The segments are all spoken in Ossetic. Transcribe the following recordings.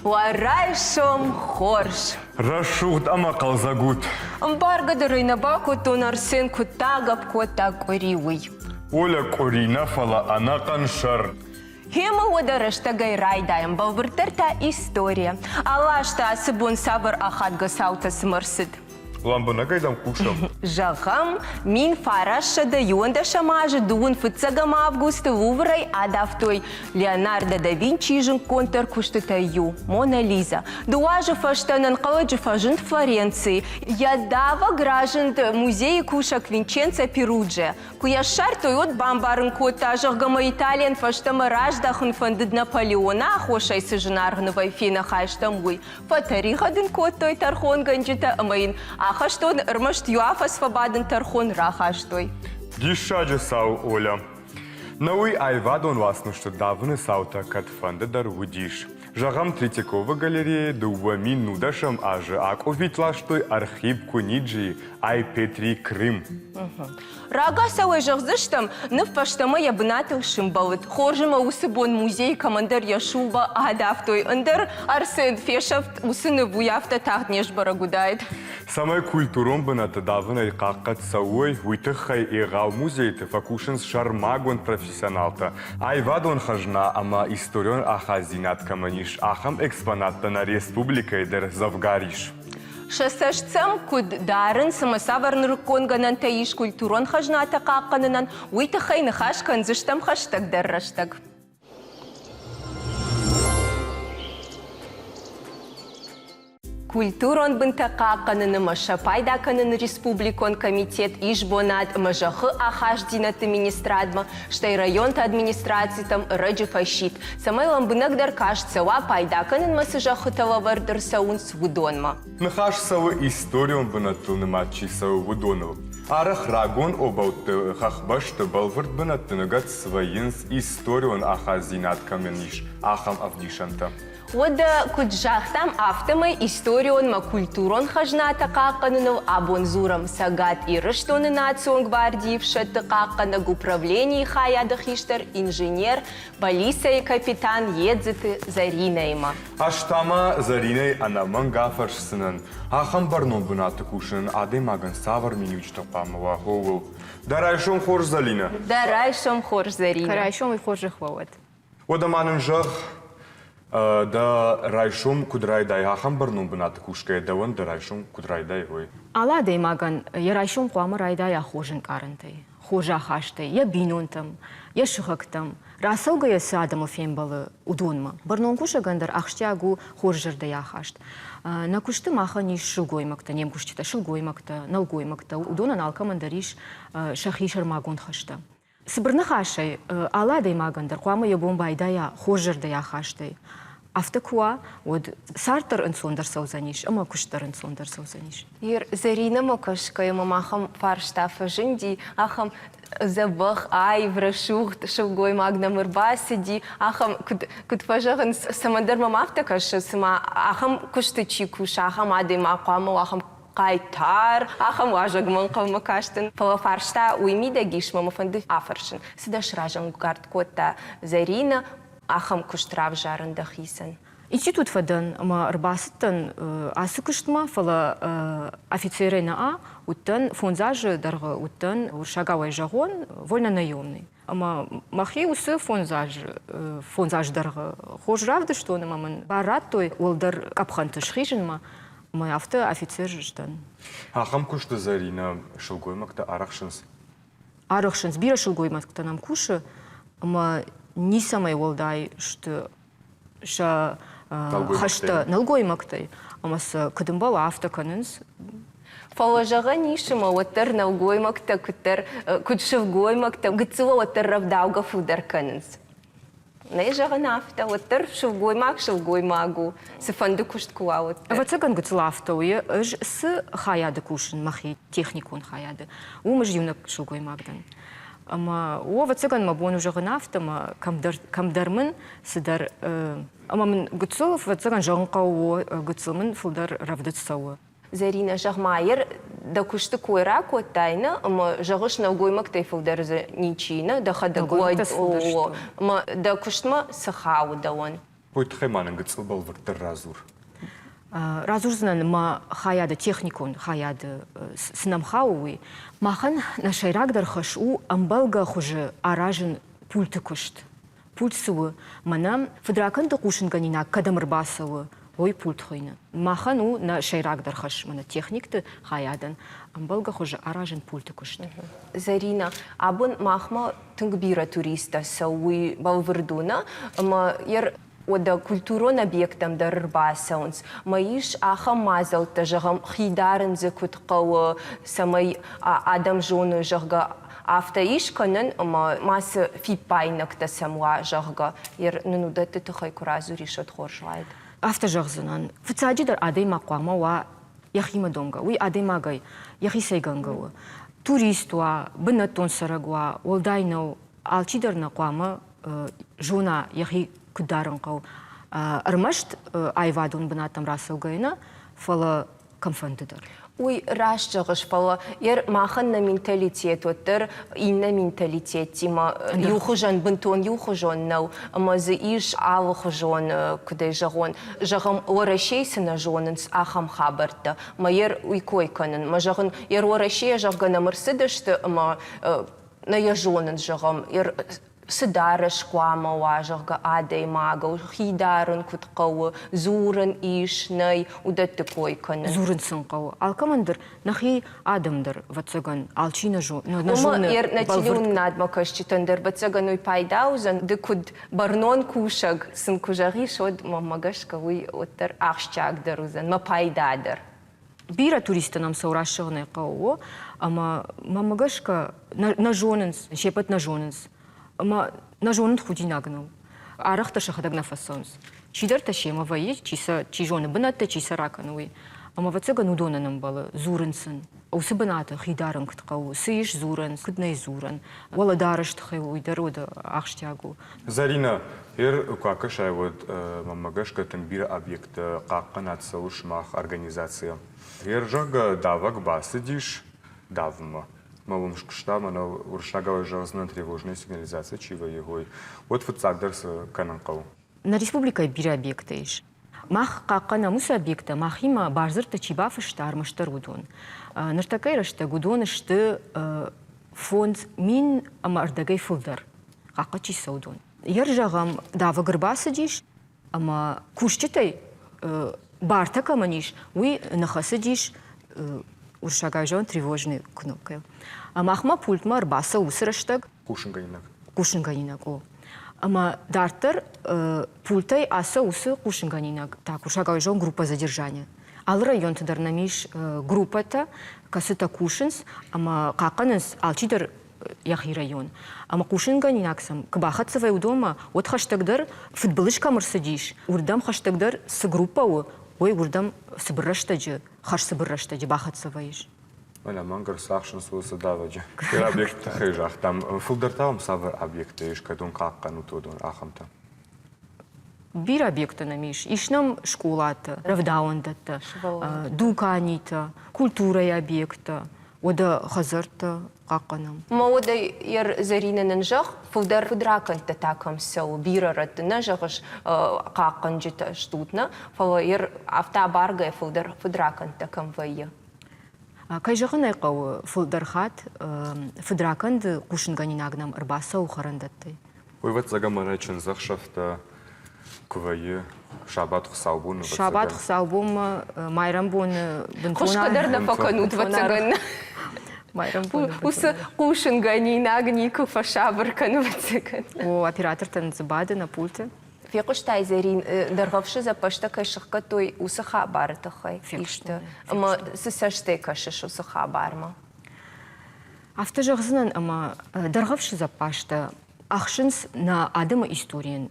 Уӕ райсом хорз! Рӕсугъд ӕмӕ хъӕлдзӕг ут! Ӕмбаргӕ дӕр ӕй нӕ бакодтон, Арсен куыдта гӕпп кодта къуыри, уый. Оля къуыри нӕ, фӕлӕ ӕнӕхъӕн сӕр. Гъемӕ уӕдӕ рӕстӕгӕй райдайӕм, бӕлвырддӕр та историйӕ. Алы азты ацы бон цавӕр ахадгӕ цаутӕ цымӕ рцыд? Лӕмбынӕгӕй дӕм хъусӕм. Зӕгъӕм, 1921 азы дыууын фыццӕгӕм августы Луврӕй адавтой Леонардо да Винчийы зындгонддӕр куыстытӕй иу «Мона Лиза». Дыууӕ азы фӕстӕ ӕнӕнхъӕлӕджы фӕзынд Флоренцийы. Йӕ давӕг разынд музейы кусӕг Винченцо Перуджиа. Куы йӕ ссардтой, уӕд бамбарын кодта, зӕгъгӕ мӕ Италийӕн фӕстӕмӕ раздӕхын фӕндыд Наполеоны аххосӕй цы зынаргъ нывӕй фенӕхай стӕм, уый. Фӕтӕригъӕд ын кодтой тӕрхонгӕнджытӕ ӕмӕ йын ахӕстоны ӕрмӕст иу афӕдз фӕбадын тӕрхон рахастой. Диссаджы цау, Оля. Нӕуый аивадон уацмысты давыны цаутӕ кӕдфӕнды дӕр уыдис. Зӕгъӕм, Третьяковы галерейы 2010 азы акъуыввитт ластой Архип Куниджийы Ай Петри Крым. Рагацауӕй зӕгъдзыстӕм, ныв фӕстӕмӕ йӕ бынатыл сымбӕлыд. Хорз ӕмӕ уыцы бон музейы кӕмӕндӕр йӕ шубӕ адавтой, ӕндӕр Арсен фесӕфт, уыцы ныв уый афтӕ тагъд не сбӕрӕг уыдаид. Цӕмӕй культурон бынӕтты давынӕй хъахъхъӕд цӕуой, уый тыххӕй егъау музейты фӕкусынц сӕрмагонд профессионалтӕ. Аивадон хӕзна ӕмӕ историон ахаддзинад кӕмӕн ис, ахӕм экспонаттӕ нӕ республикӕйы дӕр дзӕвгар ис. Сӕ цӕст сӕм куыд дарынц ӕмӕ цавӕр нырыккон гӕнӕнтӕ ис культурон хӕзнатӕ хъахъхъӕнынӕн, уый тыххӕй ныхас кӕндзыстӕм хӕстӕгдӕр рӕстӕг. Культурон бынтӕ хъахъхъӕныны ӕмӕ сӕ пайда кӕныны республикон комитет исбонад ӕмӕ зӕххы ахастдзинӕдты министрадмӕ, стӕй районты администрацитӕм ӕрӕджы фӕсидт, цӕмӕй лӕмбынӕгдӕр каст цӕуа пайда кӕнынмӕ цы зӕххытӕ лӕвӕрд ӕрцӕуынц, уыдонмӕ. Ныхас цӕуы историон бынӕттыл нымад чи цӕуы, уыдоныл. Арӕх рагон обӕутты хӕхбӕсты бӕлвырд бынӕтты ныгӕд свӕййынц историон ахаддзинад кӕмӕн ис, ахӕм ӕвдисӕнтӕ. Уӕдӕ, куыд загътам, афтӕмӕй историонмӕ культурон хӕзнатӕ хъахъхъӕныныл абон дзурӕм Цӕгат Ирыстоны Национ гвардийы ӕфсӕдты хъахъхъӕнӕг управленийы хайады хистӕр инженер, полицӕйы капитан Едзыты Зӕринӕимӕ. Ӕз та ма Зӕринӕйы ӕнӕмӕнг афӕрсдзынӕн, ахӕм бӕрнон бынаты кусынӕн адӕймагӕн цавӕр миниуджытӕ хъуамӕ уа, ууыл. Дӕ райсом хорз, Зӕлинӕ! Дӕ райсом хорз, Зӕринӕ! Райсомы хорзӕх уӕд! Уӕдӕ ма нын зӕгъ, дӕ райсом куыд райдай, ахӕм бӕрнон бынаты кусгӕйӕ дӕуӕн дӕ райсом куыд райдай, уый? Алы адӕймагӕн йӕ райсом хъуамӕ райдайа хорз ӕнкъарӕнтӕй, хорз ахастӕй, йӕ бинонтӕм, йӕ сыхӕгтӕм, рацӕугӕйӕ цы адӕмыл фембӕлы, уыдонмӕ. Бӕрнон кусӕгӕн дӕр ахсджиаг у хорз зӕрдӕйы ахаст. Нӕ куысты махӕн ис сылгоймӕгтӕ, не мкусджытӕ сылгоймӕгтӕ, нӕлгоймӕгтӕ. Уыдонӕн алкӕмӕн дӕр ис сӕхи сӕрмагонд хӕстӕ. Цыбыр ныхасӕй, алы адӕймагӕн дӕр хъуамӕ йӕ бон байдайа хорз зӕрдӕйы ахастӕй. Афтӕ куы уа, уӕд цард дӕр ӕнцондӕр цӕудзӕнис ӕмӕ куыст дӕр ӕнцондӕр цӕудзӕнис. Зӕринӕмӕ кӕсгӕйӕ мӕм ахӕм фарста фӕзынди, ахӕм дзӕбӕх, аив, рӕсугъд сылгоймаг нӕм ӕрбацыди, ахӕм, куыд, куыд фӕзӕгъынц, цӕмӕндӕр мӕм афтӕ кӕсы, цыма ахӕм куысты чи кусы, ахӕм адӕймаг хъуамӕ уа, ахӕм хъайтар, ахӕм уазӕгмӕ ӕнхъӕлмӕ кастӕн. Фӕлӕ фарста уый мидӕг ис, мӕ мӕ фӕнды афӕрсын, цы дӕ сразӕнгард кодта Зӕринӕ ахӕм куыст равзарын дӕхицӕн? Институт фӕдӕн ӕмӕ ӕрбацыдтӕн ацы куыстмӕ, фӕлӕ офицерӕй нӕ уыдтӕн, фондз азы дӕргъы уыдтӕн, уырыссагауӕй зӕгъон, вольнонаемный. Ӕмӕ мӕхи уыцы фондз азы дӕргъы хорз равдыстон ӕмӕ мын бар радтой уӕлдӕр къӕпхӕнты схизынмӕ. Ӕмӕ афтӕ офицер сдӕн. Ахӕм куысты Зӕринӕ сылгоймӕгтӕ арӕхсынц? Арӕхсынц. Бирӕ сылгоймӕгтӕ нӕм кусы ӕмӕ ницӕмӕй уӕлдай сты сӕ хӕстӕ нӕлгоймӕгтӕй ӕмӕ сӕ куыд ӕмбӕлы, афтӕ кӕнынц. Фӕлӕ зӕгъӕн ис, ӕмӕ уӕддӕр нӕлгоймӕгтӕ куыддӕр, куыд сылгоймӕгтӕ, гыццыл уӕддӕр рӕвдаугӕ фылдӕр кӕнынц. Нӕ зӕгъын афтӕ, уӕддӕр сылгоймаг сылгоймаг у, цыфӕнды куыст куы уа, уӕддӕр. Ӕвӕццӕгӕн, гыццыл афтӕ у. Ӕз цы хайады кусын, мӕхи техникон хайады, уым ӕз иунӕг сылгоймаг дӕн. Ӕмӕ, о, ӕвӕццӕгӕн, мӕ бон у зӕгъын афтӕ, ӕмӕ кӕмдӕр, кӕмдӕр мын цыдӕр ӕмӕ мын гыццыл, ӕвӕццӕгӕн, зӕгъын хъӕуы, гыццыл мын фылдӕр рӕвдыд цӕуы. Зӕринӕ, зӕгъ-ма, ер дӕ куысты кой ракодтай, нӕ, ӕмӕ зӕгъыс, нӕлгоймӕгтӕй фылдӕр дзы ничи, нӕ, дӕхӕдӕг уӕд, ӕмӕ дӕ куыстмӕ цы хауы дӕуӕн? Уый тыххӕй ма нын гыццыл бӕлвырддӕр радзур. Радзурдзынӕн мӕ хайады, техникон хайады цы нӕм хауы, уый. Махӕн нӕ сӕйрагдӕр хӕс у ӕмбӕлгӕ хуызы аразын пульты куыст. Пульт цы у? Мӕнӕ фыдракӕнды хъусынгӕнинаг кӕдӕм ӕрбацӕуы, уый пульт хуыйны. Махӕн у нӕ сӕйрагдӕр хӕс, мӕнӕ техникты хайадӕн ӕмбӕлгӕ хуызы аразын пульты куыст. Зӕринӕ, абон махмӕ тынг бирӕ туристтӕ цӕуы бӕлвырд у, нӕ? Ӕмӕ уӕдӕ культурон объекттӕм дӕр ӕрбацӕуынц. Мӕ ис ахӕм мадзӕлттӕ, зӕгъӕм, хи дарын дзы куыд хъӕуы, цӕмӕй адӕм зоной, зӕгъгӕ, афтӕ ис кӕнӕн ӕмӕ мацы фиппаинӕгтӕ сӕм уа, зӕгъгӕ, нын уыдӕтты тыххӕй куы радзурис, уӕд хорз уаид. Афтӕ зӕгъдзынӕн. Фыццаджыдӕр адӕймаг хъуамӕ уа йӕхимӕ домгӕ. Уый адӕймагӕй йӕхицӕй гӕнгӕ у. Турист уа, бынӕттон цӕрӕг уа, уӕлдай нӕу. Алчидӕр нӕ хъуамӕ зона йӕхи куыд дарын хъӕуы. Ӕрмӕст аивадон бынӕттӕм рацӕугӕйӕ нӕ, фӕлӕ кӕмфӕнды дӕр. Уый раст зӕгъыс, фӕлӕ махӕн нӕ менталитет уӕддӕр иннӕ менталитеттимӕ иухуызӕн, бынтон иухуызон нӕу, ӕмӕ дзы ис алыхуызон, куыдӕй зӕгъон, зӕгъӕм, Уӕрӕсейы цы нӕ зонынц, ахӕм хабӕрттӕ. Мӕ йӕ уый кой кӕнын. Мӕ зӕгъын, йӕ Уӕрӕсейӕ, зӕгъгӕ, нӕм ӕрцыдысты ӕмӕ нӕ йӕ зонынц, зӕгъӕм, цы дарӕс хъуамӕ уа, зӕгъгӕ, адӕймагыл, хи дарын куыд хъӕуы, дзурын ис, нӕй, уыдӕтты кой кӕнын. Дзурын сын хъӕуы. Алкӕмӕн дӕр, нӕхи адӕм дӕр, ӕвӕццӕгӕн, алчи нӕ зоны. Уымӕ нӕ телеуынынадмӕ кӕсджытӕн дӕр, ӕвӕццӕгӕн, уый пайда уыдзӕн. Ды куыд бӕрнон кусӕг сын куы зӕгъис, уӕд, мӕнмӕ гӕсгӕ, уый уӕддӕр ахсджиагдӕр уыдзӕн, мӕ пайда дӕр. Бирӕ туристтӕ нӕм цӕуы рӕсугъдӕй хъӕуы, ӕмӕ мӕнмӕ гӕсгӕ нӕ зонынц, се ппӕт нӕ зонынц. Ӕмӕ нӕ зонын худинаг нӕу. Арӕхдӕр сӕхӕдӕг нӕ фӕцӕуынц. Чидӕртӕ семӕ вӕййы, чи сӕ чи зоны бынӕттӕ, чи сӕ ракӕны, уый. Ӕмӕ ӕвӕццӕгӕн уыдонӕн ӕмбӕлы, дзурын сын. Уыцы бынаты хи дарын куыд хъӕуы, цы ис дзурӕн, куыд нӕй дзурӕн. Уӕлӕдарӕс тыххӕй уый дӕр уӕдӕ ахсджиаг у. Зӕринӕ, ер куы акӕсай, уӕд мӕнмӕ гӕсгӕ тынг бирӕ объекттӕ хъахъхъӕнад цӕуы сымах организацийӕ. Ер, зӕгъгӕ, давӕг бацыдис давынмӕ. Мӕ уым скуыста, мӕнӕ уырыссагау зӕгъдзынӕн тревожная сигнализация чи вӕййы, уый. Уӕд фыццагдӕр цы кӕнын хъӕуы? Нӕ республикӕйы бирӕ объекттӕ ис. Мах хъахъхъӕнӕм уыцы объекттӕ, махимӕ бардзырдтӕ чи бафыста, ӕрмӕстдӕр уыдон. Ныртӕккӕйы рӕстӕг уыдон сты 5000 ӕмӕ ӕрдӕгӕй фылдӕр. Хъахъхъӕд чи цӕуы, уыдон. Йӕ зӕгъӕм, давӕг ӕрбацыдис ӕмӕ кусджытӕй бартӕ кӕмӕн ис, уый ныхӕцыдис уырыссагау зӕгъын тревожный кнопкӕйыл. Махмӕ пультмӕ ӕрбацӕуы уыцы рӕстӕг. Хъусынгӕнинаг. Хъусынгӕнинаг, о. Ӕмӕ дарддӕр пультӕй ацӕуы уыцы хъусынгӕнинаг, так уырыссагау зӕгъын группа задержания. Алы районты дӕр нӕм ис группӕтӕ, кӕцытӕ кусынц ӕмӕ хъахъхъӕнынц алчидӕр йӕхи район. Ӕмӕ хъусынгӕнинаг сӕм куы бахӕццӕ вӕййы уыдонмӕ, уӕд хӕстӕгдӕр фыдбылыз кӕм ӕрцыдис, уырдӕм хӕстӕгдӕр цы группӕ у, уый уырдӕм цыбыр рӕстӕджы, хӕрзцыбыр рӕстӕджы бахӕццӕ вӕййыс. Ӕнӕмӕнг ӕрцахсынц уыцы давӕджы. Объектты тыххӕй загътам. Фылдӕр та уӕм цавӕр объекттӕ ис, кӕд уын хъахъхъӕнут уыдон, ахӕмтӕ? Бирӕ объекттӕ нӕм ис. Ис нӕм скъолатӕ, рӕвдауӕндӕттӕ, дуканитӕ, культурӕйы объекттӕ, уӕдӕ хӕдзӕрттӕ хъахъхъӕнӕм. Ма уӕдӕ Зӕринӕ нын зӕгъ, фылдӕр фыдракӕндтӕ та кӕм цӕуы, бирӕ рӕтты нӕ зӕгъыс, хъахъхъӕнджытӕ стут нӕ, фӕлӕ афтӕ абаргӕйӕ фылдӕр фыдракӕндтӕ кӕм вӕййы? Кӕй зӕгъын ӕй хъӕуы, фылдӕр хатт фыдракӕнды хъусынгӕнинаг нӕм ӕрбацӕуы хӕрӕндӕттӕй. Уый ӕвӕццӕгӕн мӕнӕ чындзӕхсӕвтӕ куы вӕййы, сабат хуыцаубоны Сабат хуыцаубонмӕ майрӕмбоны бынтон Хуысгӕ дӕр нӕ фӕкӕнут, ӕвӕццӕгӕн. Майрӕмбоны Уыцы хъусынгӕнинаг никуы фӕсабыр кӕны, ӕвӕццӕгӕн. О, оператортӕн дзы бады нӕ пульты. Фехъуыстай, Зӕрин, Дӕргъӕвсы зӕппӕзтӕ кӕй сыхгӕдтой, уыцы хабары тыххӕй исты? Ӕмӕ цы цӕстӕй кӕсыс уыцы хабармӕ? Афтӕ зӕгъдзынӕн, ӕмӕ Дӕргъӕвсы зӕппӕзтӕ ахсынц нӕ адӕмы историйӕн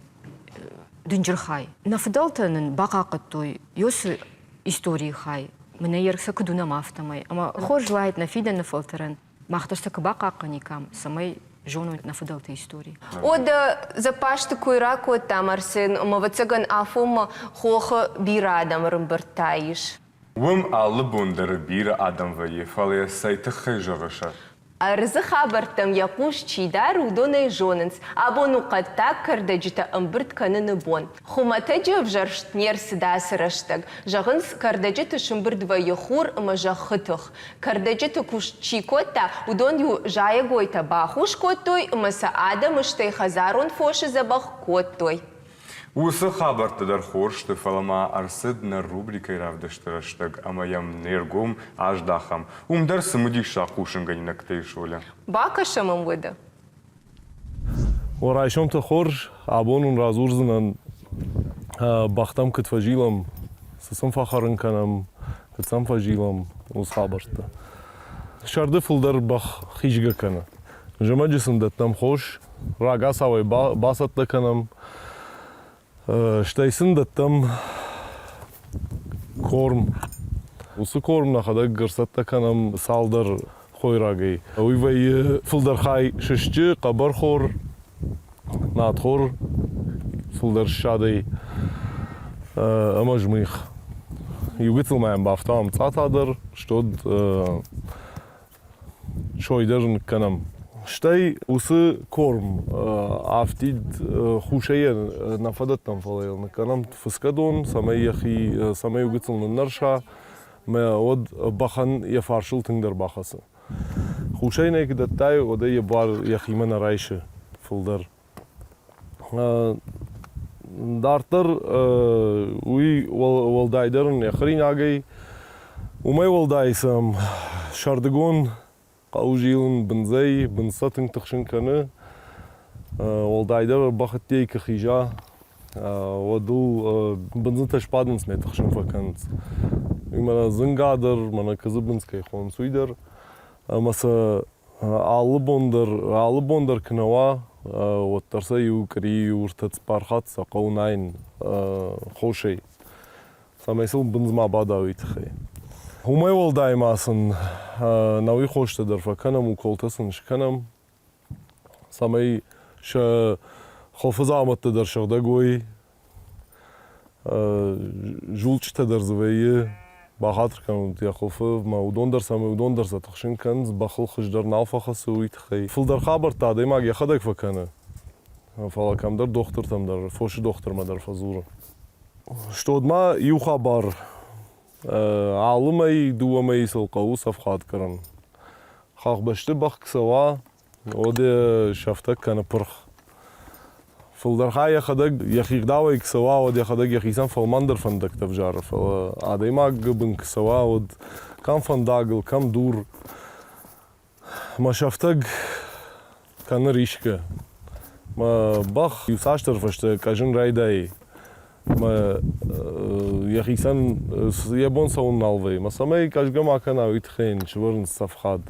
дынджыр хай. Нӕ фыдӕлтӕ нын бахъахъхъӕдтой Йосы историйы хай, мӕнӕ йӕ сӕ куыд уынӕм, афтӕмӕй. Ӕмӕ хорз уаид нӕ фидӕны фӕлтӕрӕн, мах дӕр сӕ куы бахъахъхъӕниккам, цӕмӕй зоной нӕ фыдӕлты истори. Уӕдӕ запасты кой ракодтам, Арсен, ӕмӕ ӕвӕццӕгӕн афонмӕ хохы бирӕ адӕм ӕрӕмбырдтӕ ис. Уым алы бон дӕр бирӕ адӕм вӕййы, фӕлӕ йӕ цӕй тыххӕй зӕгъыс? Ӕрдзы хабӕрттӕм йӕ хъус чи дары, уыдон ӕй зонынц, абон у хъӕддаг кӕрдӕджытӕ ӕмбырд кӕныны бон. Хуымӕтӕджы ӕвзӕрст не рцыд ацы рӕстӕг. Зӕгъынц, кӕрдӕджыты сымбырд вӕййы хур ӕмӕ зӕххы тых. Кӕрдӕджыты куыст чи кодта, уыдон-иу зайӕгойтӕ бахус кодтой ӕмӕ сӕ адӕмы стӕй хӕдзарон фосы дзӕбӕх кодтой. Уыцы хабӕрттӕ дӕр хорз сты, фӕлӕ ма ӕрцыд нӕ рубрикӕйы равдысты рӕстӕг ӕмӕ йӕм не ргом аздахӕм. Уым дӕр цымыдисаг хъусынгӕнинӕгтӕ ис, Оля. Бакӕсӕм ӕм уӕдӕ. Уӕ райсомтӕ хорз, абон уын радзурдзынӕн, бӕхтӕм куыд фӕзилӕм, цы сын фӕхӕрын кӕнӕм, куыд сӕм фӕзилӕм, уыцы хабӕрттӕ. Сӕрды фылдӕр бӕх хизгӕ кӕны. Зымӕджы сын дӕттӕм хос, рагацау ӕй бацӕттӕ кӕнӕм, стӕй сын дӕттӕм корм. Уыцы корм нӕхӕдӕг ӕрцӕттӕ кӕнӕм цалдӕр хойрагӕй. Уый вӕййы фылдӕр хай сысджы, хъӕбӕрхор, надхор, фылдӕр ссадӕй ӕмӕ змих. Иу гыццыл ма йӕм бафтауӕм цъата дӕр, стод сой дӕр ныккӕнӕм. Стӕй уыцы корм афтид хусӕй нӕ фӕдӕттӕм, фӕлӕ йыл ныккӕнӕм фыцгӕ дон, цӕмӕй йӕхи, цӕмӕй иу гыццыл ныннӕрса, мӕ уӕд бӕхӕн йӕ фарсыл тынгдӕр бахӕцы. Хусӕй нӕ куы дӕттай, уӕд ӕй йӕ буар йӕхимӕ нӕ райсы фылдӕр. Дарддӕр уый уӕлдайдӕр ын йӕ хӕринагӕй, уымӕй уӕлдай сӕм сӕрдыгон хъӕуы зилын бындзӕй, бындз сӕ тынг тыхсын кӕны. Уӕлдайдӕр бӕхыттӕй куы хиза, уӕд ыл бындзытӕ сбадынц мӕ тыхсын фӕкӕнынц. Уый мӕнӕ дзынга дӕр, мӕнӕ куыдзы бындз кӕй хонынц, уый дӕр. Ӕмӕ сӕ алы бон дӕр, алы бон дӕр куы нӕ уа, уӕддӕр сӕ иу къуыри, иу ӕртӕ цыппар хатт сӕ хъӕуы найын хосӕй, цӕмӕй сыл бындз ма бада, уый тыххӕй. Уымӕй уӕлдай ма сын науи хостӕ дӕр фӕкӕнӕм, уколтӕ сын скӕнӕм, цӕмӕй сӕ хуылфыдзаумӕттӕ дӕр сыгъдӕг уой, зулчъытӕ дӕр дзы вӕййы, бахатыр кӕнут йӕ хуылфы, мӕ уыдон дӕр цӕмӕй уыдон дӕр сӕ тыхсын кӕнынц, бӕхыл хуыздӕр нал фӕхӕцы, уый тыххӕй. Фылдӕр хабӕрттӕ адӕймаг йӕхӕдӕг фӕкӕны, фӕлӕ кӕмдӕр дохтыртӕм дӕр, фосы дохтырмӕ дӕр фӕдзуры. Стод ма иу хабар алы мӕй, дыууӕ мӕйы сыл хъӕуы цӕфхад кӕнын. Хӕхбӕсты бӕх куы цӕуа, уӕд сӕфтӕг кӕны пырх. Фылдӕр хай йӕхӕдӕг йӕхи гъдауӕй куы цӕуа, уӕд йӕхӕдӕг йӕхицӕн фӕлмӕндӕр фӕндӕгтӕ ӕвзары, фӕлӕ адӕймагы бын куы цӕуа, уӕд кӕм фӕндагыл, кӕм дур. Мӕ сӕфтӕг кӕны рисгӕ. Мӕ бӕх иуцасдӕр фӕстӕ къӕзын райдайы. Мӕ йӕхицӕн йӕ бон цӕуын нал вӕййы. Мӕ цӕмӕй къӕзгӕ ма кӕна, уый тыххӕй йын сывӕрынц цӕфхад.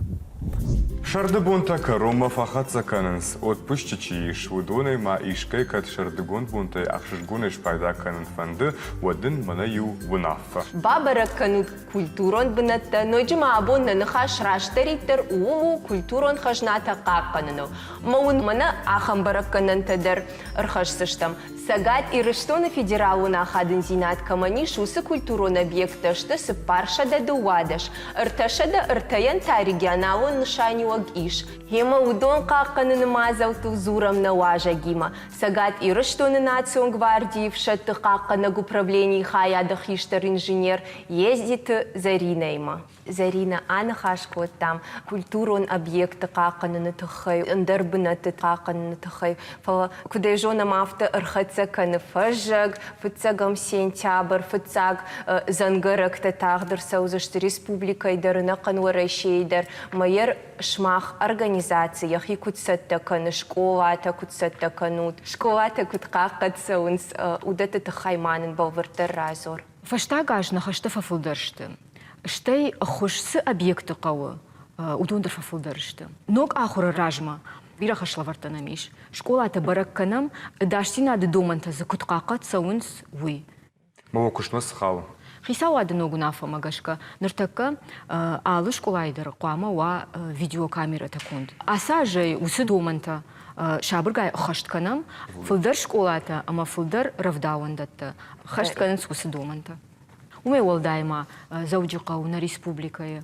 Сӕрды бонтӕ кӕронмӕ фӕхӕццӕ кӕнынц, отпусчы чи ис, уыдонӕй ма искӕй кӕд сӕрдыгон бонтӕй ӕхсызгонӕй спайда кӕнын фӕнды, уӕд ын мӕнӕ иу уынаффӕ. Бабӕрӕг кӕнут культурон бынӕттӕ, ноджы ма абон нӕ ныхас растдӕриддӕр ууыл у культурон хӕзнатӕ хъахъхъӕныныл. Мӕ уын мӕнӕ ахӕм бӕрӕггӕнӕнтӕ дӕр ӕрхӕсдзыстӕм. Цӕгат Ирыстоны федералон ахадындзинад кӕмӕн ис, уыцы культурон объекттӕ сты 412, 303-йӕн та регионалон нысаниуӕг ис. Гъемӕ уыдон хъахъхъӕныны мадзӕлттыл дзурӕм нӕ уазӕгимӕ. Цӕгат Ирыстоны Национ гвардийы ӕфсӕдты хъахъхъӕнӕг управленийы хайады хистӕр инженер Ездиты Зӕринӕимӕ. Зӕринӕ, аныхас кодтам культурон объектты хъахъхъӕныны тыххӕй, ӕндӕр бынӕтты хъахъхъӕныны тыххӕй. Фӕлӕ, куыд ӕй зонӕм, афтӕ ӕрхӕццӕ кӕны фӕззӕг, фыццӕгӕм сентябрь, фыццаг дзӕнгӕрӕгтӕ тагъд ӕрцӕудзысты республикӕйы дӕр, ӕнӕхъӕн Уӕрӕсейы дӕр. Мӕйӕр сымах организаци йӕхи куыд цӕттӕ кӕны, скъолатӕ куыд цӕттӕ кӕнут, скъолатӕ куыд хъахъхъӕд цӕуынц, уыдӕтты тыххӕй ма нын бӕлвырддӕр радзур. Фӕстаг аз ныхӕстӕ фӕфылдӕр сты. Стӕй ӕххуыс цы объекты хъӕуы, уыдон дӕр фӕфылдӕр сты. Ног ахуыры размӕ бирӕ хӕслӕвӕрдтӕ нӕм ис. Скъолатӕ бӕрӕг кӕнӕм, ӕдасдзинады домӕнтӕ дзы куыд хъахъхъӕд цӕуынц, уый. Мӕ уӕ куыстмӕ цы хауы? Хицауады ног уынаффӕмӕ гӕсгӕ ныртӕккӕ алы скъолайы дӕр хъуамӕ уа видеокамерӕтӕ конд. Ацы азӕй уыцы домӕнтӕ сабыргай ӕххӕст кӕнӕм. Фылдӕр скъолатӕ ӕмӕ фылдӕр рӕвдауӕндӕттӕ ӕххӕст кӕнынц уыцы домӕнтӕ. Уымӕй уӕлдай ма Дзӕуджыхъӕуы нӕ республикӕйы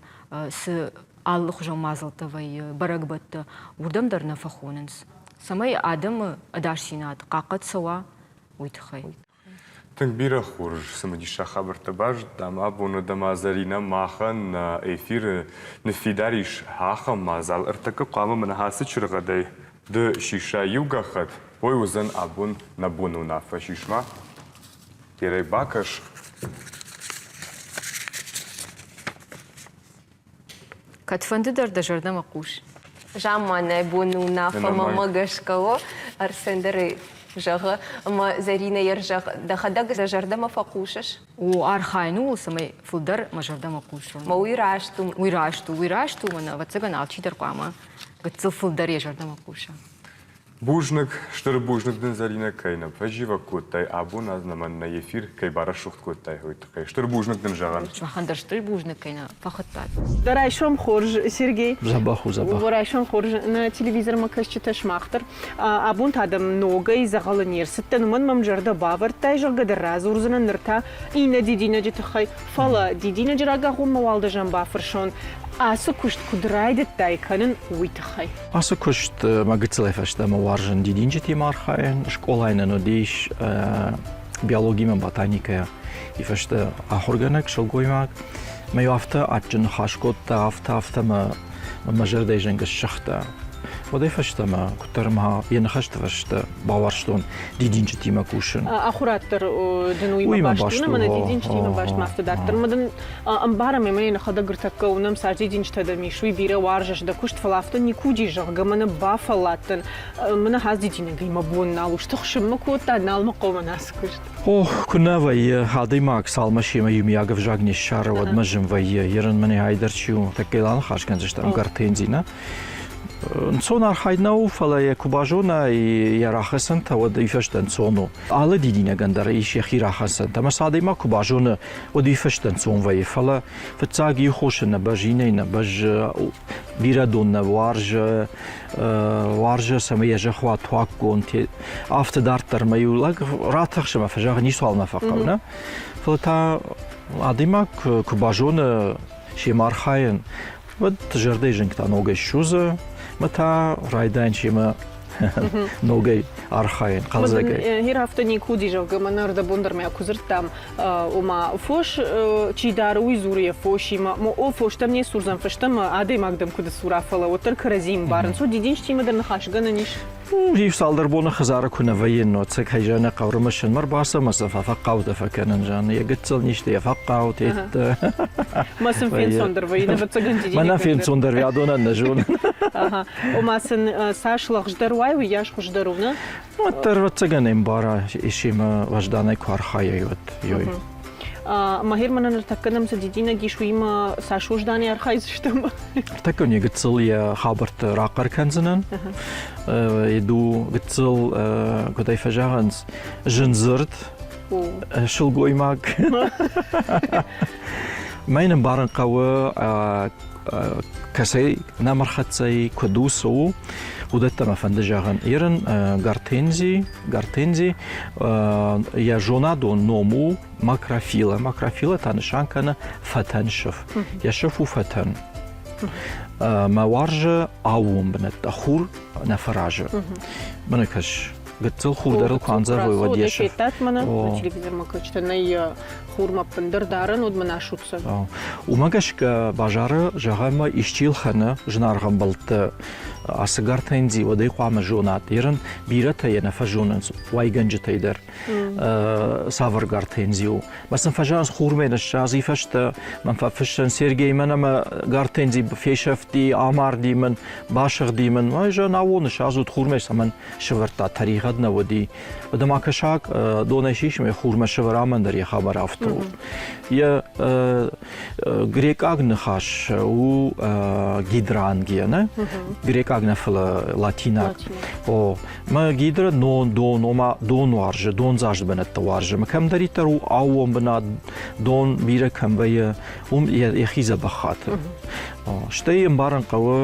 цы алыхуызон мадзӕлттӕ вӕййы, бӕрӕгбӕттӕ, уырдӕм дӕр нӕ фӕхонынц, цӕмӕй адӕмы ӕдасдзинад хъахъхъӕд цӕуа, уый тыххӕй. Тынг бирӕ хорз цымыдисаг хабӕрттӕ базыдтам абон ӕмӕ Зӕринӕ махӕн нӕ эфиры ныффидар ис ахӕм мадзал. Ӕртӕккӕ хъуамӕ мӕнӕ ацы чыргъӕдӕй ды сисай иу гӕххӕтт, уый уыдзӕн абон нӕ боны уынаффӕ. Сис-ма, Герӕй бакӕс. Кӕдфӕнды дӕр дӕ зӕрдӕмӕ хъус. Замманай боны уынаффӕмӕ мӕ гӕсгӕ у, Арсен дӕр зӕгъы, ӕмӕ Зӕринӕ йӕ зӕгъы, дӕхӕдӕг дӕ зӕрдӕмӕ фӕхъусыс? О, архайын ууыл, цӕмӕй фылдӕр мӕ зӕрдӕмӕ хъусон. Мӕ уый раст у. Уый раст у, уый раст у, мӕнӕ, ӕвӕццӕгӕн, алчидӕр хъуамӕ гыццыл фылдӕр йӕ зӕрдӕмӕ хъуса. Бузныг, стыр бузныг дын, Зӕринӕ, кӕй нӕ фӕзивӕг кодтай, абон ӕз нӕмӕн нӕ эфир кӕй барӕсугъд кодтай, уый тыххӕй. Стыр бузныг дын зӕгъӕн. Махӕн дӕр стыр бузныг, кӕй нӕ фӕхуыдтат. Дӕ райсом хорз, Сергей. Дзӕбӕх у, дзӕбӕх. Райсом хорз, нӕ телевизормӕ кӕсджытӕ сымах дӕр. Абон та дӕм ногӕй дзӕгъӕлы не рцыдтӕн, уымӕн мӕм зӕрдӕ бавӕрдтай, зӕгъгӕ дӕр радзурдзынӕн ныр та иннӕ дидинӕджы тыххӕй. Фӕлӕ дидинӕджы рагагъоммӕ уал дӕ зӕм бафӕрсон, ацы куыст куыд райдыдтай кӕнын, уый тыххӕй. Ацы куыст мӕ гыццылӕй фӕстӕмӕ уарзын дидинджытимӕ архайын. Скъолайы нын уыдис биологимӕ, ботаникӕйӕ. И фӕстӕ ахуыргӕнӕг сылгоймаг. Мӕ афтӕ адджын ныхас кодта, афтӕ, афтӕ мӕ мӕ зӕрдӕйы зынг ссыгъта. Уӕдӕй фӕстӕмӕ куыддӕр ма йӕ ныхӕсты фӕстӕ бауарзтон дидинджытимӕ кусын. Ахуырад дӕр дын уыимӕ баст у, мӕнӕ дидинджытимӕ баст ма афтӕ дарддӕр. Мӕ дын ӕмбарӕм, ӕмӕ йӕ нӕхӕдӕг ӕртӕккӕ уынӕм, цас дидинджытӕ дӕм ис, уый бирӕ уарзыс дӕ куыст, фӕлӕ афтӕ никуы уыди, зӕгъгӕ, мӕнӕ бафӕлладтӕн, мӕнӕ хӕдз дидинӕгӕй мӕ бон нал у, стыхсын мӕ кодта, нал мӕ хъӕуы мӕнӕ ацы куыст. Ох, куы нӕ вӕййы, адӕймаг цалмӕ семӕ иумиаг ӕвзаг не ссары, уӕдмӕ зын вӕййы. Ерын мӕнӕ айдӕр чи у, тӕккӕ йыл аныхас кӕндзыстӕм гортензи, нӕ? Ӕнцон архайд нӕу, фӕлӕ йӕ куы базона йӕ рахӕцӕнтӕ, уӕд уый фӕстӕ ӕнцон у. Алы дидинӕгӕн дӕр ис йӕхи рахӕцӕнтӕ, ӕмӕ сӕ адӕймаг куы базоны, уӕд уый фӕстӕ ӕнцон вӕййы. Фӕлӕ фыццаг иу хосы нӕ бӕззы, иннӕйы нӕ бӕззы, бирӕ дон нӕ уарзы, уарзы, цӕмӕй йӕ зӕхх уа туаггонд. Афтӕ дарддӕр мӕ иу лӕг ратӕхсы мӕ фӕзӕгъы, ницуал мӕ фӕхъӕуы, нӕ? Фӕлӕ та адӕймаг куы базоны семӕ архайын, уӕд зӕрдӕйы зынг та ногӕй ссудзы, мӕ та райдайын семӕ ногӕй архайын хъӕлдзӕгӕй. Гьер афтӕ никуы уыди, зӕгъгӕ, мӕнӕ ӕрдӕбон дӕр мӕ куы дзырдтам, ома фос чи дары, уый дзуры йӕ фосимӕ. О, фос дӕм не сурдзӕн фӕстӕмӕ, адӕймаг дӕм куыд сура, фӕлӕ уӕддӕр кӕрӕдзи ӕмбарынц. Уӕд дидинджытимӕ дӕр ныхасгӕнӕн ис? Иу цалдӕр боны хӕдзары куы нӕ вӕййын, уӕд сӕ кӕй зӕгъын хъӕуы рымысын, ӕрбацӕуы ӕмӕ сӕ фӕхъхъаутӕ фӕкӕнын, зӕгъын, йӕ гыццыл низты йӕ фӕхъхъау, теттӕ. Мӕ сын фенцондӕр вӕййы, ӕвӕццӕгӕн дидинӕг. Мӕнӕ фенцондӕр адонӕн нӕ зонын. Ома сын цас лӕгъздӕр уай, уыйас хуыздӕр у, нӕ? Уӕддӕр, ӕвӕццӕгӕн, ӕмбара, исимӕ уӕзданӕй куы архайай, уӕд ёй. Махер мӕнӕ ныртӕккӕ нӕм цы дидинӕг ис, уыимӕ цас уӕзданӕй архайдзыстӕм? Ныртӕккӕ не гыццыл йӕ хабӕртты рахъӕр кӕндзынӕн. Иду гыццыл, куыд ӕй фӕзӕгъынц, зындзырд сылгоймаг. Мӕн ӕмбарын хъӕуы кӕцӕй нӕм ӕрхӕццӕ и, куыд у, цы у, уыдӕттӕ мӕ фӕнды зӕгъын. Ирын гортензи, гортензи йӕ зонадон ном у макрофила. Макрофила та нысан кӕны фӕтӕн сыф. Йӕ сыф у фӕтӕн. Мӕ уарзы аууон бынӕттӕ, хур нӕ фӕразы. Мӕнӕ кӕс, гыццыл хур дӕр ыл куы андзӕвой, уӕд йӕ сыф. Федтат мӕнӕ телевизормӕ кӕсджытӕ нӕй хурмӕ ӕппындӕр дарӕн уыд мӕн асудздзӕн. Уымӕ гӕсгӕ базары, зӕгъӕм, исчи лхӕны зынаргъ ӕмбӕлтты ацы гортензи, уӕд ӕй хъуамӕ зонат. Ерын бирӕтӕ йӕ нӕ фӕзонынц уӕйгӕнджытӕй дӕр, цавӕр гортензи у. Мӕ сын фӕзӕгъынц хурмӕ ныссадзи фӕстӕ, мӕн фӕфыссӕн Сергей мӕн ӕмӕ гортензи фесӕфти, амарди мын, басыгъди мын. Ай зӕгъын, ауон ныссадзут хурмӕ цӕмӕн сӕвӕрдта, тӕригъӕд нӕ уыди. Уӕдӕ ма кӕсаг донӕй сисмӕ хурмӕ сӕвӕрамӕн дӕр йӕ хабар афтӕ у. Йӕ грекъаг ныхас у гидрангия, нӕ? Грекъаг нӕ, фӕлӕ латинаг. О, мӕ гидра нон, дон, ома дон уарзы, дондзаст бынӕттӕ уарзы. Мӕ кӕмдӕриддӕр у аууон бынат, дон бирӕ кӕм вӕййы, уым йӕхи дзӕбӕх хаты. Стӕй ӕмбарын хъӕуы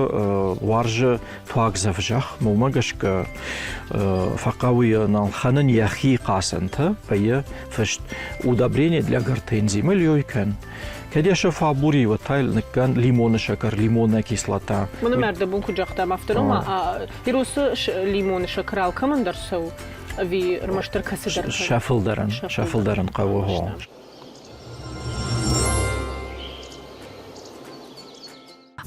уарзы туагдзӕф зӕхх, уымӕ гӕсгӕ фӕхъӕуы йӕ ӕлхӕнын йӕхи хъацӕнтӕ, вӕййы фыст удобрение для гортензии мыльой кӕн. Кӕд йӕ сӕ фӕбури, уӕд та йыл ныккӕн лимоны сӕкӕр, лимонная кислота. Мӕнӕ мӕрдӕбон куыд загътам, афтӕ ма Иросы лимоны сӕкӕр алкӕмӕн дӕр цӕуы ӕви ӕрмӕстдӕр кӕцыдӕр? Сӕ фылдӕрӕн, сӕ фылдӕрӕн хъӕуы.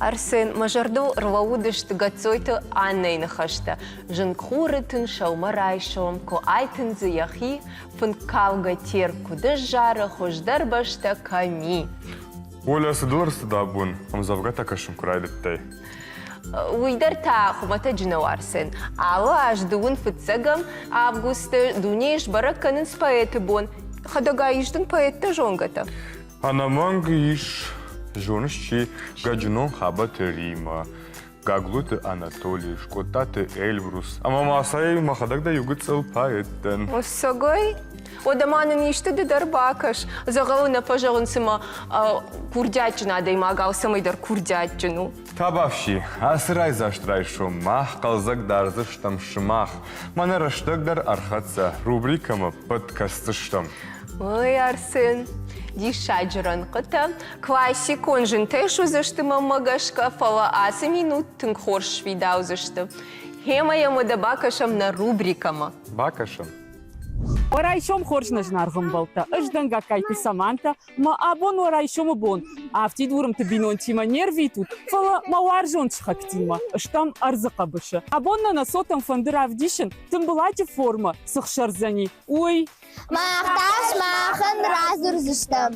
Арсен, мӕ зӕрдыл ӕрлӕууыдысты Гӕццойты Аннӕйы ныхӕстӕ. Зынгхуры тын сӕумӕрайсом куы айтындзы йӕхи, фынккалгӕ Терк куыд ыззары, хуыздӕр бӕстӕ кӕм и. Оля, цы дыл ӕрцыд абон? Ӕмдзӕвгӕтӕ кӕсын куы райдыдтай. Уый дӕр та хуымӕтӕджы нӕу, Арсен. Алы аз дыууын фыццӕгӕм августы дунейы сбӕрӕг кӕнынц поэты бон. Хӕдӕгай ис дын поэттӕ зонгӕтӕ? Ӕнӕмӕнг ис, зоныс чи, Гӕджынон Хабӕты Римӕ, Гаглойты Анатоли, Скъодтаты Эльбрус ӕмӕ ма сӕ мӕхӕдӕг дӕр иу гыццыл поэт дӕн. Цӕгӕй? Уӕдӕ ма нын исты ды дӕр бакӕс. Дзӕгъӕлы нӕ фӕзӕгъынц, цыма курдиатджын адӕймаг алцӕмӕй дӕр курдиатджын у. Табафси, ацы райдзаст райсом мах хъӕлдзӕг дардзыстӕм сымах. Мӕнӕ рӕстӕг дӕр ӕрхӕццӕ, рубрикӕмӕ ппӕт кӕсдзыстӕм. Ой, Арсен, диссаджы рӕнхъытӕ. Классикон зынтӕй суыдзысты мӕнмӕ гӕсгӕ, фӕлӕ ацы минут тынг хорз сфидаудзысты. Гъемӕ йӕм уӕдӕ бакӕсӕм нӕ рубрикӕмӕ. Бакӕсӕм. Уӕ райсом хорз нӕ зынаргъ ӕмбӕлттӕ, ӕз дӕн Гагкайты Саманта, мӕ абон уӕ райсомы бон афтид уырымты бинонтимӕ не рвитут, фӕлӕ мӕ уарзон сыхӕгтимӕ стӕм ӕрдзы хъӕбысы. Абон нӕ нӕ цотӕн фӕнды равдисын, тымбылӕджы формӕ цы хсӕрдзӕни, уый. Мах та сымахӕн радзурдзыстӕм.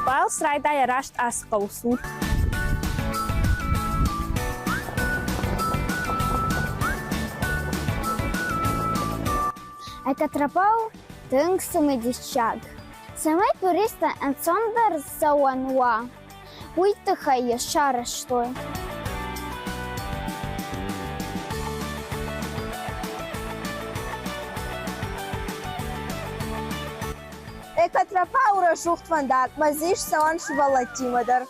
Балц райдайа раст ацы хъӕуы цур. Эта тропа у тынг цымыдисаг. Цӕмӕй туристтӕн ӕнцондӕр цӕуӕн уа, уый тыххӕй йӕ сарӕзтой. Экотропа у рӕсугъд фӕндаг, мӕ дзы ис цӕуӕн сывӕллӕттимӕ дӕр.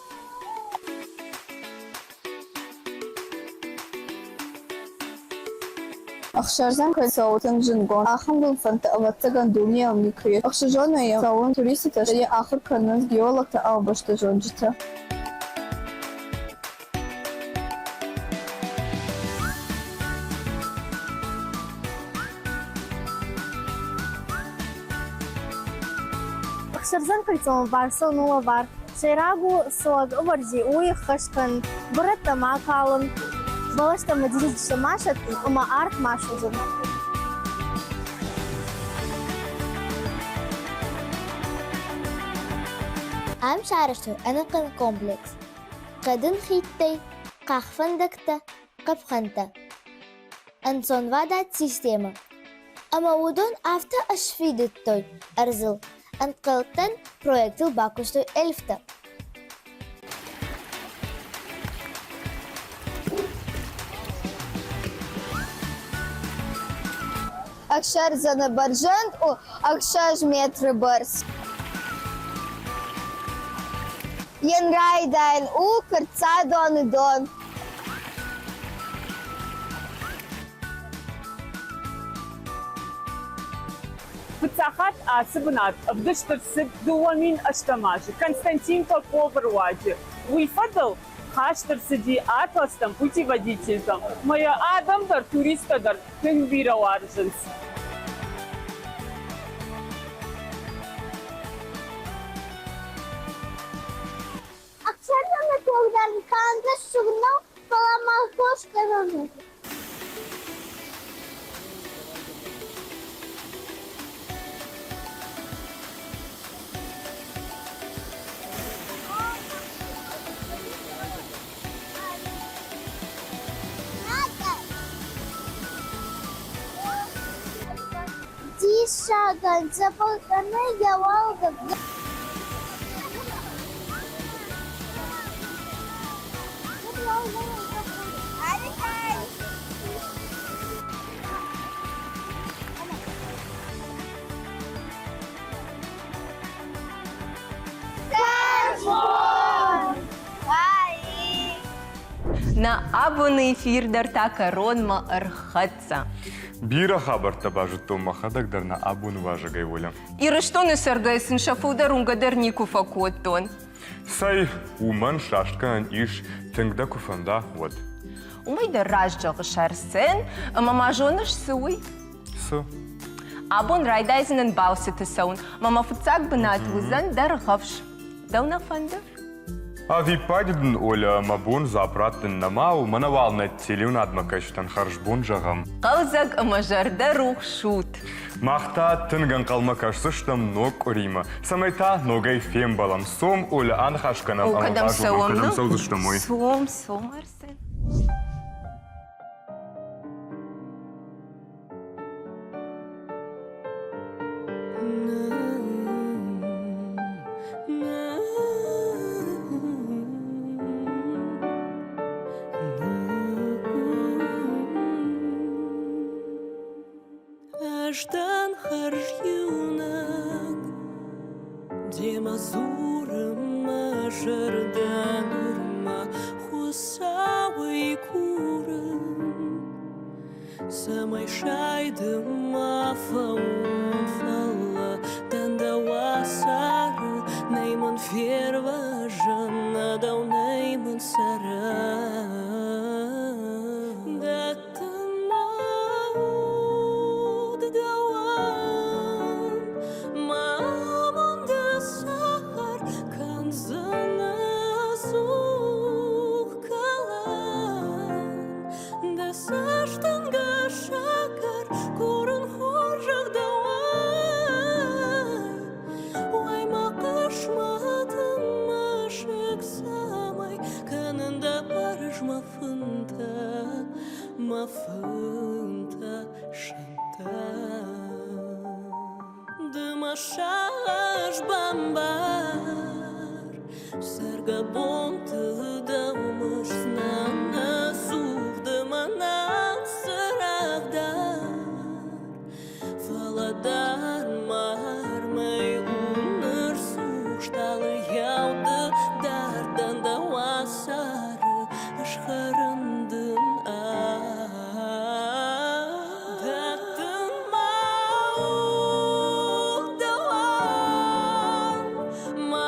Ӕхсӕрдзӕн кӕй цӕуы тынг зындгонд, ахӕм гуылфӕнтӕ, ӕвӕццӕгӕн, дунейыл никуы ис. Ӕхсызгонӕй йӕм цӕуын туристытӕ, йӕ ахуыр кӕнынц геологтӕ ӕмӕ бӕстӕзонджытӕ. Ӕхсӕрдзӕн кольцоны бӕрцыл у лӕвар. Сӕйраг у, цы лӕг ӕвӕрди, уый ӕххӕст кӕнын, бырӕттӕ ма калын, бӕлӕстӕ ӕмӕ дидинджытӕ ма сӕттын ӕмӕ арт ма судзын. Ам сарӕзтой ӕнӕхъӕн комплекс. Хъӕдын хидтӕй, къахвӕндӕгтӕ, къӕпхӕнтӕ. Ӕнцонвадат системӕ. Ӕмӕ уыдон афтӕ ӕсфидыдтой ӕрдзыл, ӕнхъӕлдтӕн проектыл бакуыстой эльфтӕ. Ӕхсӕрдзӕны бӕрзӕнд у 6 метры бӕрц. Йын райдайӕн у Кырцадоны дон. Фыццаг хатт ацы бынат ӕвдыст ӕрцыд 2008 азы Константин Поповы руаджы. Уый фӕдыл хаст ӕрцыди атластӕм, путеводительтӕм, ӕмӕ йӕ адӕм дӕр, туристтӕ дӕр тынг бирӕ уарзынц. Ӕхсӕрдзӕны тогдӕр канд рӕсугъд нӕу, фӕлӕ ма хорз кӕнӕн у. Диссагӕн дзӕбӕлгӕнӕн йӕ уӕлдӕф. Нӕ абоны эфир дӕр та кӕронмӕ ӕрхӕццӕ. Бирӕ хабӕрттӕ базыдтон мӕхӕдӕг дӕр нӕ абоны уазӕгӕй, Оля. Ирыстоны цӕргӕй сын сӕ фылдӕр уынгӕ дӕр никуы фӕкодтон. Цӕй, уымӕн срастгӕнӕн ис, тынг дӕ куы фӕнда, уӕд. Уымӕй дӕр раст зӕгъыс, Арсен, ӕмӕ ма зоныс, цы уый? Цы? Абон райдайдзынӕн балцыты цӕуын, мӕ мӕ фыццаг бынат уыдзӕн Дӕргъӕвс. Дӕу нӕ фӕнды? Ӕвиппайды дын, Оля, мӕ бон дзуапп раттын нӕма у, мӕнӕ уал нӕ телеуынадмӕ кӕсджытӕн хӕрзбон зӕгъӕм. Хъӕлдзӕг ӕмӕ зӕрдӕрухс ут! Мах та тынг ӕнхъӕлмӕ кӕсдзыстӕм ног къуыримӕ, цӕмӕй та ногӕй фембӕлӕм. Цом, Оля, аныхас кӕнӕм О, ӕмӕ кӕдӕм базонӕм, цӕуӕм, кӕдӕм ну? цӕудзыстӕм, уый. Цом, цом, Арсен. Ӕз дӕн хӕрзиунӕг, демӕ дзуры мӕ зӕрдӕ нырма Хуыцауӕй курын, цӕмӕй сайды ма фӕуон, фӕлӕ дӕн дӕ уацары, нӕй мын фервӕзӕн, нӕ дӕу нӕй мын цӕрӕн. Дӕттын мӕ уд дӕуӕн, мӕ амонды сахар кӕндзӕн ӕдзух кӕлӕн. Дӕ цӕстӕнгас сӕкӕр курын хорзӕх дӕуӕй. Уай мӕ хъысмӕты мӕсыг цӕмӕй кӕнын дӕ барыз мӕ фынтӕ, мӕ фынтӕ сӕнтӕ. Ды мӕ сагъӕс бамбар, цӕргӕбонты дӕу мысдзынӕн ӕдзух, ды мӕнӕн цырагъдар. Фӕлӕ дӕр мармӕй у ныр цух стъалыйау ды дард дӕн дӕ уацары, ысхӕрын дын Дӕттын мӕ уд дӕуӕн, мӕ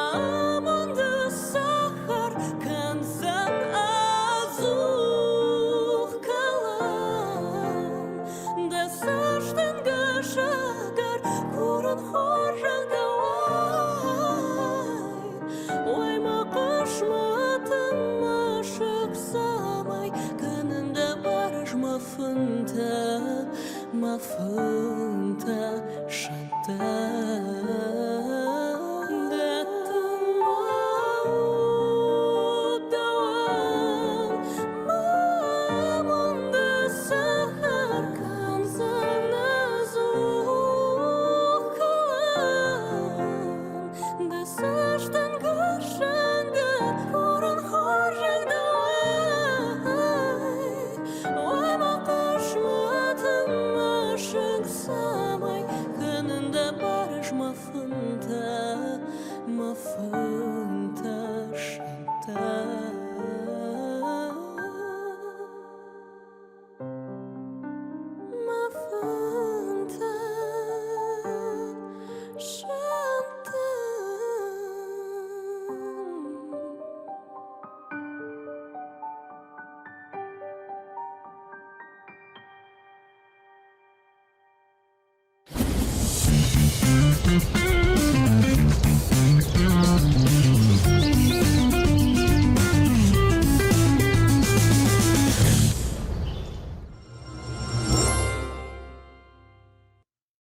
амонды сахар кӕндзӕн ӕдзух кӕлӕн. Дӕ цӕстӕнгас ӕгӕр курын хорзӕх дӕуӕй. Ой, мӕ хъысмӕты мӕсыг цӕмӕй кӕнын дӕ барыз мӕ фынтӕ, мӕ фынтӕ сӕнттӕ. Дӕттын мӕ уд дӕуӕн, мӕ амонды цӕхӕр кӕндзӕн ӕдзух кӕлӕн. Дӕ цӕстӕнгас ӕнгӕр курын хорзӕх дӕуӕй. Ой, мӕ хъысмӕты мӕсыг цӕмӕй кӕнын дӕ барыз мӕ фынтӕ, мӕ фынтӕ сӕнттӕ. Мӕ фынтӕ сӕнттӕ.